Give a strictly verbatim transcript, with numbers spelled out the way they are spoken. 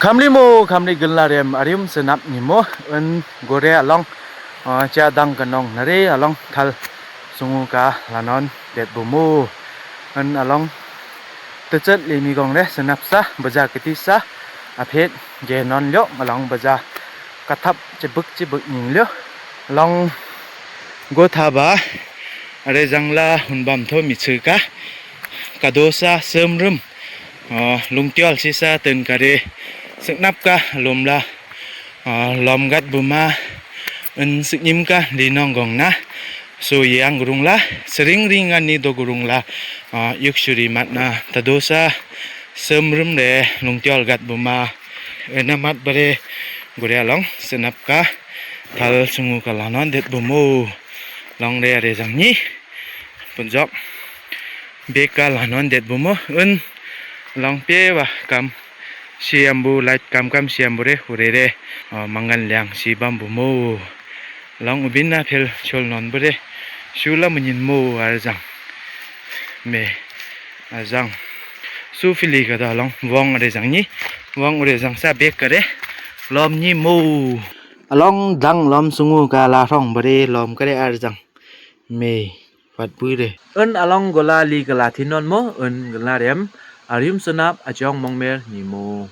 Kamli mo, kamli gülnarem, aryum sünap ni mo, ün gore along, ah, cha dang kanong nare along thal sungu ka lanon detbu mo. Ün along tüchet li mi gong re sünap sa, baja kiti sa, aphet genon lyo, along baja kathap chibük chibük ning lyo. Along go thaba, are jang la hunbam tho mi chika, kadosa sümrüm, ah, lungtiol sisa tün kare, sünap ka lom la, ah, lom gatbu ma, ün süknyim ka linong gong na, so yang gurung la, sering ring ani do gurung la, ah, yuk suri mat na, tadosa sümrüm re lungtiol gatbu ma, ün amat bare gore along, sünap ka, thal sungu ka lanon detbu mo, long re are jang ni, punjok, beka lanon detbu mo, ün, long pe wa kam, siyambu, light kam kam siyambu re, hure re, ah, mangan liang sibambu mo, long ubin na phel chol non bu re, sula munyin mo are jang, me, are jang, su phili ka da long, wong are jang ni, wong ure jang sa beka re, lom ni mo. Along dang lom sungu ka la rong bare lom kare are jang. Me, wat bu re. Ün along gola li ka la thinon mo, ün gülnarem, aryum sünap, achong mongmer ni mo.